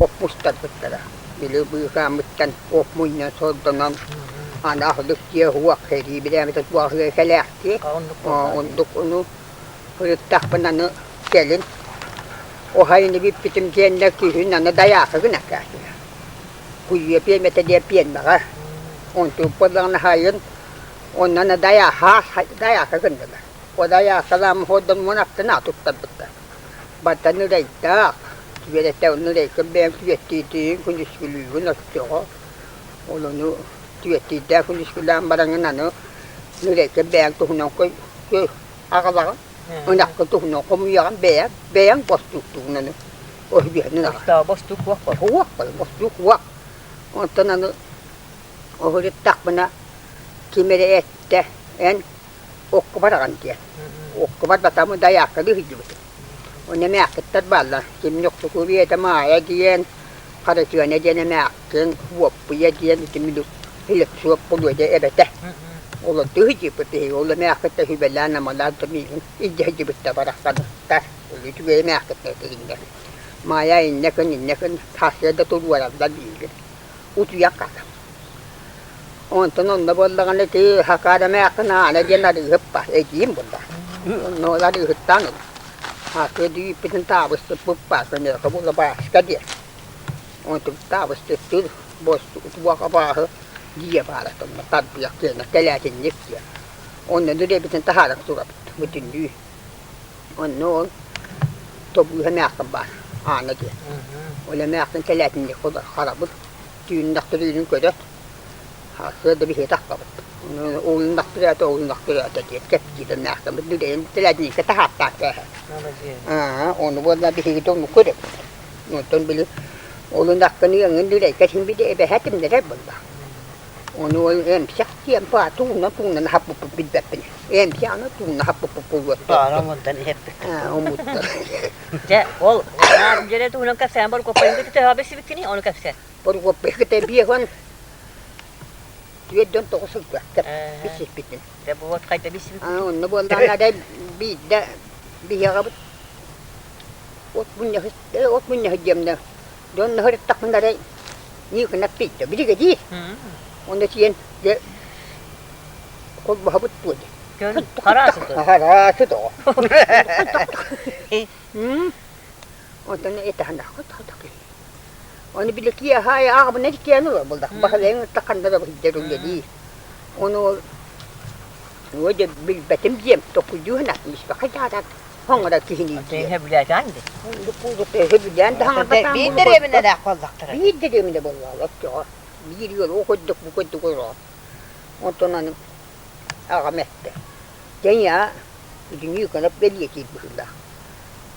Оппустарбыттара. Били быыкааммыттан оп мунньан сордонон аны аһылык дьиэ уох сэрии бирээмэтэ туох кэлээхтии. Оннук ону ырыттахпын аны кэлин оһайыны бүппүтүм диэннэр күһүн аны дайаакы гына кээтилэр. Куйуйа пиэмэтэ диэн пиэрмэҕэ. Онтун буоллаҕына сайын онно дайаакы гыннылар. О дайаакалаам хордоммун аттына туттарбыттар. Бартан ырайдаах, түбэлэтэ онно ырайкын бэйэм түгэттиитин күнүскүлүүгүн оччоҕо. Ол ону түгэттиирдээх күнүскүлээн бараҥҥын аны ырайкын бэйэҥ туһунан аҕалаҕын, ынаххын туһунан хомуйаҕын бэйэҥ, бэйэҥ бостууктуугун аны. Оһүбүһэн ынаҕа. Бостуук уох Уох бостуук уох. Онтон аны оһуруттахпына ким эрэ эттэ, эн окко бараҕын диэн. Окко барбатаҕым дайааккалыы сылдьыбытым. Онно эмээхситтэр бааллар. Кимньук Сукуруйата Маайа диэн, Харытыана диэн эмээхсин, Уоппуйа диэн ити Илексуоп Болуодьа эбэтэ. Олордуу сылдьыбыт биһиги. Ол эмээхситтэр сүбэлээн-амалаан да миигин илдьэ сылдьыбыттар барахсаныттар. Ол үчүгэй эмээхситтэр этилиннэр. Маайа иннэ гын, иннэ гын, сарсыарда туруораллар биһиги. Утуйан хаалар. Онтон онно буоллаҕына ити Хакаада эмээхсин Аана диэн арыыһыт баар, эдьиийим буоллаҕа. Онно ол арыыһыттаан ылар. Аакка дүүппүтүн таабыстыппыт баар, көнөөхө буола Бааска диэн. Онтум таабыстыттыыр туох абааһы дьиэ баара тонно тарбыйах диэнэ кэлээтинньик диэн. Онно дүрэбитин таһааран турабыт бүтүннүү. Онно ол тобууһа эмээхсин баар, Аана диэн. Ол эмээхсин кэлээтинньик харабыл түүннэхтэрүүнүн көрө сарсыарда биһиги тахсабыт. Угуннахтыраата угуннахтыраата диэн кэпсиирдэннээхтэммит бүтэйин тэлээдьиниккэ таһааттаах кээһэ. Ону буолла биһиги да оннук көрөбүт. Онтон били олунаххын ыаҥын дүрэйгэ син били эбэһэ тимнэрэр буолла. Ону ол эмсэх диэн баа туунна тууннан хаппыппыт билбэппин. Эмсэх аны туунна хаппыппыт буолуо. Баара омунтан иһэппит. Омуттар. Дьэ, ол дьэрэ туһунан кэпсээн борукуоппайын төһө билсибиккиний, ону кэпсээ. Борукуоппайгыта биэһон түөрт тоҕус сылга билсиспитим. Дьэ, бу вот хайда билсибиккин? Онно буоллаҕына да биирдэ биһиэҕэбит от мунньаһы от мунньаһы диэмнэ дьон наһырыттахпына эрэ Никонов пийтэ биригэдьиир. Онно тиийэн дьэ холбоһобут дуо диэн. Хараасы тоҕо. Онтон этаһана Оны били киэһэ ааҕабына киэн ыла булдах. Баһылайын ытта ханна да быһыйдар үлэлии. Ону ол дьэ билбэтим диэм токуйдуу санаатым испэхэ дьаатаат хоҥоро киһини диэн. Сөбүлээтэ ди. Сөбүлээн да хаҥарбатаан Биир дэриэбинэлээх буоллахтара. Биир дэриэбинэ буоллаҕа оччоҕо. Биир ыал ол курдук бу курдук олоҕо. Онтон аны аҕам эттэ. Дьэ ийээ итини кынап бэлиэтиир быһыылаах.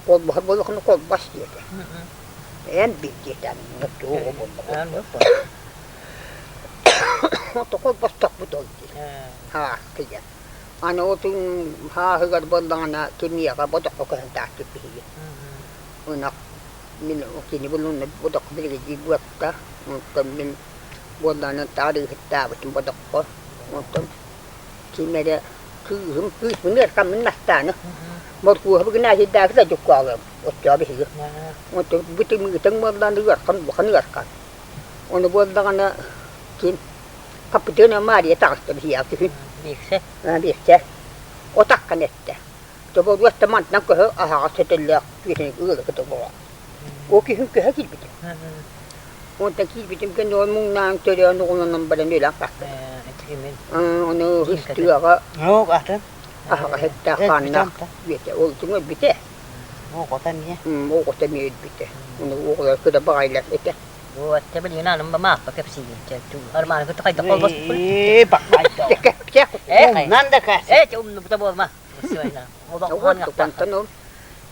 Холбоһор буоллаххына холбос диэтэ. Эн бил диэтэ туох буолла. Ото холбостохпут ол дии. Ааскы диэн. Аны отун хааһыгар буоллаҕына кимиэхэ бодоххо көһөн таастык биһиги. Ынах мин кини булунна бодоххо биригэдьиир буотта. Онтон мин буоллаҕына таарыыһыттаабытым бодоххо. Онтон ким эрэ кыыһым кыыспын ыархаммын настааны Моркуоһа Игнатийдаахы да дьуккаалыам оччоо биһиги. Онтон бу тымыытыҥ буоллаан ыархан улахан ыархан. Ону буоллаҕына ким Хапытыана Маарыйа таҕыста биһиэхэ күһүн. Биэксэ. Биэксэ. Отаххын эттэ. Тоборуос да мантан көһө аһаҕас сөтөллөөх түөһүн ыалы кытта буолар. Ол күһүн көһө киирбитим. Онтон киирбитим кэннэ ол муҥнаан төрөөн оҕолонон баран өлөн хаалбыт. Ону ыстыаҕа атын аһаҕас эттээх хааннаах үөтэ. Ол түҥ өлбүтэ. Оҕото эмиэ. Оҕото эмиэ өлбүтэ. Ону оҕолор кыра баҕайылар этэ. Вот, билигин аным мааппа кэпсиигин. Армааны кытта хайдах холбоспуппун? Ээ, бахайда. Кэпсээх. Умнан да кэс. Ээ, умнубута буолма. Онтон ол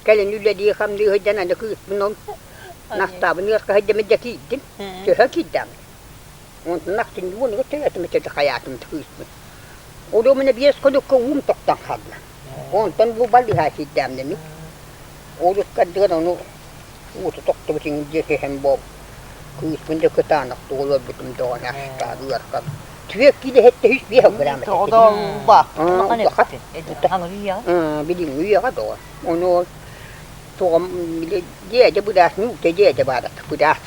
кэлин үлэлии-хамныы сылдьан аны кыыспын ол Настаабын ыарка сылдьаммын дьэ киирдим. Төһө киирдэм. Онтон ахсын уонугар төһөтүм этэ хайаатым кыыспын. Олуомуна биэс хонукка уум тохтон хаалла. Онтон бу балыыһа киирдээмнэми. Ол ыккардыгар ону ууту тохтубутун диэки иһэн буол кыыспын да кытаанах тугу олорбутум доҕоно астаары ыархан. Түөрт киилэ эһэттэ үс биэс грамм этэ. Билиҥҥи үйэҕэ доҕор. Ону тоҕом били дьиэдэ быраас нуучча дьиэдэ баара быраас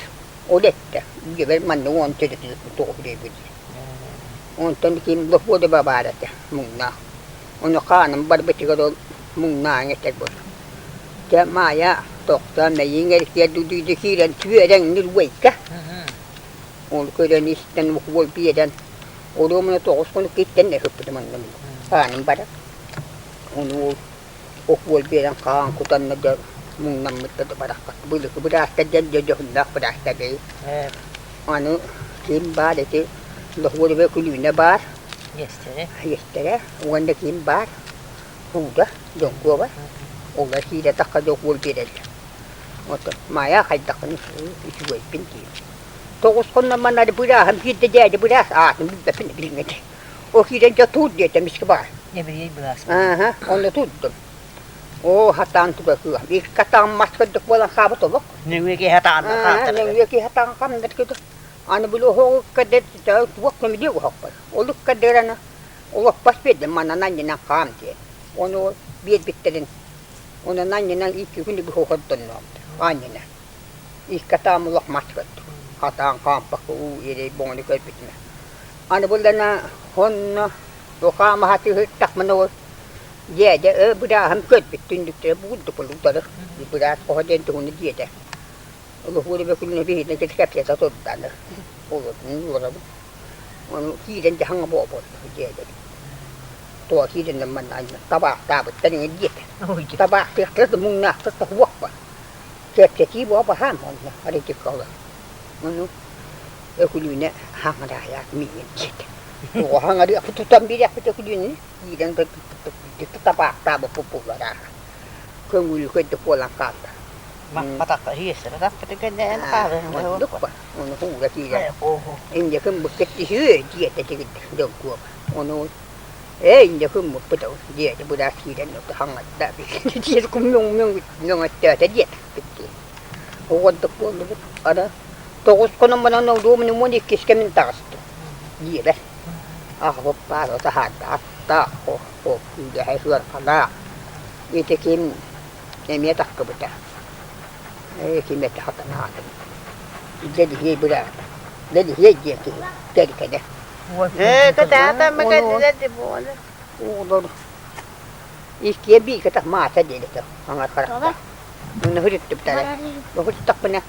ол эттэ дьиэбэр манна уон төрөтүлүк тоҕо билэбит онтон ким лофуода баар этэ муҥнаах ону хааным барбытыгар ол муҥнааҥ этэр буолла дьэ Маайа тохтоон мэйииҥ эркиэр дудуйда киирэн түөрэҥнир уойка ол көрөн истэн укуол биэрэн оруомуна тоҕус хонук иттэн ыһыппытым онно хааным барар ону ол Укуол биэрэн хаан кутанна да муҥнаммыт да барахпат. Былыргы быраастар диэн дьэ дьоһуннаах быраастар эбит. Аны ким баар ити Лохуорубай күлүүнэ баар. Иэстэрэ. Иэстэрэ. Уонна ким баар? Хууда, Дьоҥкуоба. Олор киирэ тахха да укуол биэрэллэр. Оттон Маайа хайдаххыный үчүгэйбин диир. Тоҕус хонно манна бырааһым киирдэ дээдэ быраас аатын билбэппин билиҥҥэ Ол киирэн дьэ туур диэтэ эмискэ баар. Эбириэй быраас. Ааһа, онно туурдум. Оо, хатаан туга кыа. Биир хатаан мас көрдүк буолан хаабыт олох. Нөҥүө киһи хатаан хаамтар. Нөҥүө киһи хатаан хамнар кыды. Аны били оһоҕу кадер туох көмүдүө оһохпор. Олук кадер аны олоппос биэрдим манан анньынан хаам диэн. Ону биэрбиттэрин онон анньынан икки күнү быһа оһордоннуом анньынан. Икки атаам олох мас көрдүк. Хатаан хаампакка уу эрэй боҥону көрбүтүм. Аны буллана онно хаамаһа тыһыттахпына ол дьээдэ ө бырааһым көрбүт түннүктэрэ буурдук утары быраас хоһо диэн тугуну диэтэ Олохуода бөкүлүнэ биһиги кэпсэтэ турданы олорабыт ону киирэн дьаһаҥа буолбут дьээдэ туох киирэн манна табаахтаабыттар иҥэ диэтэ табаахтыахтара да муҥнаахтар да суохпа кэпсэтии буола баһаам онно арыйтыкка ону Өкүлүүнэ хаҥыраайаат миигин диэтэ. Тоҕо хаҥырыахпыт тутан биэриэхпит Өкүлүүнэни киирэн табаахтаабыппыт буоллар көҥүлү көрдө буолан хаалла. Маппатахха иэстэрэ таппыты кэннэ хаалыһын Оннук ону ууга киирэн инньэ гыммыккыт үһү диэтэ тигирдэ Дьоҥкуоба. Ону ээ инньэ гыммыппыт ол диэтэ быраас киирэн хаҥырда диир мөҥөттөөтө диэтэ Оҕордук буоллубут ара Тоҕус хонон баран олуомун уон иккискэ мин таҕыстым дьиэбэр. Аҕабыт баара таһаарда аттаах, күүлэһэ сыарҕалаах. Ити ким эмиэ тахсыбыта. Ээ ким этэ хатанаатым. Дэлиһиэй быраата. Дэлиһиэй диэн киһи кэргэнэ. Ээ, кытаатаммы кэллилэр ди буолар. Оҕолор иккиэн бииргэ маата диэн этэ аҥар харахтаах. Онно сырыттыбыттара. Сырыттахпына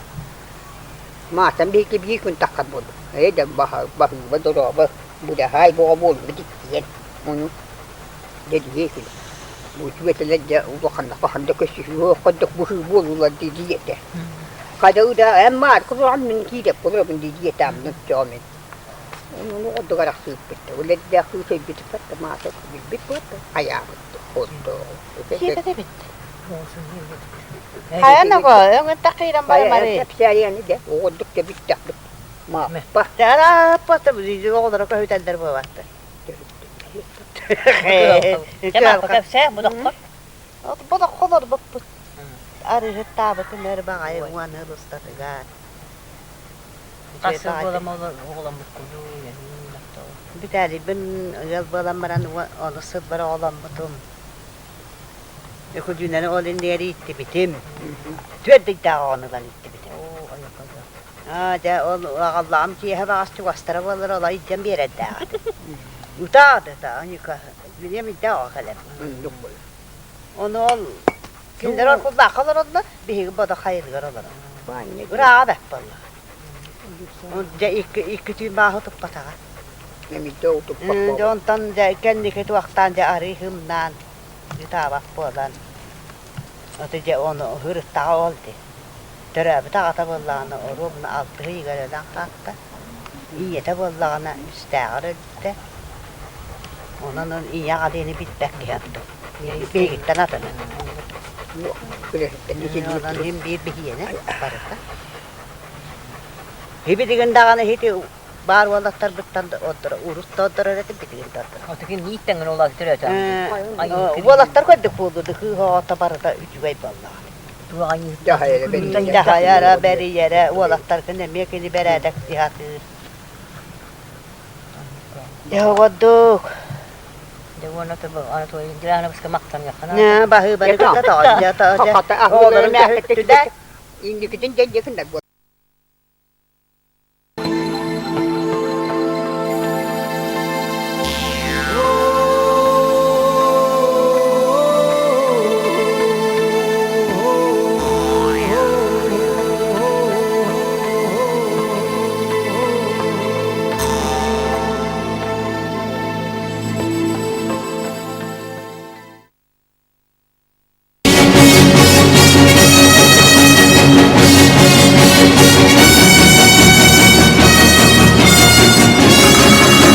Маатан биһиги биир күн таххар буоллум. Ээ да баһыыба дорообо быраһаай бөҕө буоллубут иккиэн. Ону дэлиһиэ күн. Бу үчүгэтэлэр дьэ улаханна хаһан да көссүһүү курдук быһыы буолуулар дии диэтэ. Хада ыда эн маарка тураҕын мин киирэп олоробун дии диэтэ аммын мин. Ону оҕордук арахсыыппыт да. Ол эрдээх кыыс өлбүт да маата билбит буолта хайаабыт отто. Сиэбэт эбит. Хайа ного өҥөн такыйран барамары. Кэпсээриэни де оҕордук да бүттэхпит. Мааппа. Тарааппата оҕолоро көһүтэллэр буолбатта. Кэпсээ бодоххор. Бодоххолор боппут. Арыһыттаабытым эр баҕайы уон ыл устатыгар. Хас сыл буолан оҕоломмуккунуй, Бүтээлийбин ыал буолан баран онус сылбар оҕоломмутум. Өкүлүүнэни ол иннигэр ииттибитим. Түөрт ыйдаах оҕону ылан ииттибитим. Аа дьэ ол аҕаллаҕым киэһэ баҕас чугастара буоллар олой илдьэн биэрэрдээх этим. Утаа да ытаа Ника билиэм илдьэ оҕо кэлэр. Оннук буолар. Ону ол кинилэр оркуллаахха олороллор, биһиги бодо хайылыгар олорор. Ырааҕа бэрт буолла. Дьэ икки икки түүн бааһы туппатаҕа. Эмиэ утуппат Дьэ онтон дьэ кэнники туохтаан дьэ арыы һымнаан ытаабат буолан аты дьэ ону ырыттаҕа ол дии. Төрөөбүт аҕата буоллаҕына оруобуна алтыһы ыйыгар өлөн хаалта. Ийэтэ буоллаҕына үстээҕэр өлбүтэ. Онон ийэ аҕа диэни билбэт киһи ордук. Биһигиттэн атыны. Онон иһин биир биһиэнэ барыта. Һибилигин даҕаны ити баар уолаттарбыттан ордоро урут да ордорор этим билигин да ордорор. Отукин ииттэн улаат төрөөтө. Уолаттар көрдүк буоллуду кыыс оҕото барыта үчүгэй буоллаҕа. Дьаһайара, бэрийэрэ, уолаттаргын эмиэ кини бэрээдэк сатыыр. Дьэ оҕордук. Дьэ уонна Анатолий Андреановичка махтаныаххына. Баһыыбаны кытта тоҕо. Оҕолорун көһүттүлэр. Инникитин дьэ дьэ гыннар.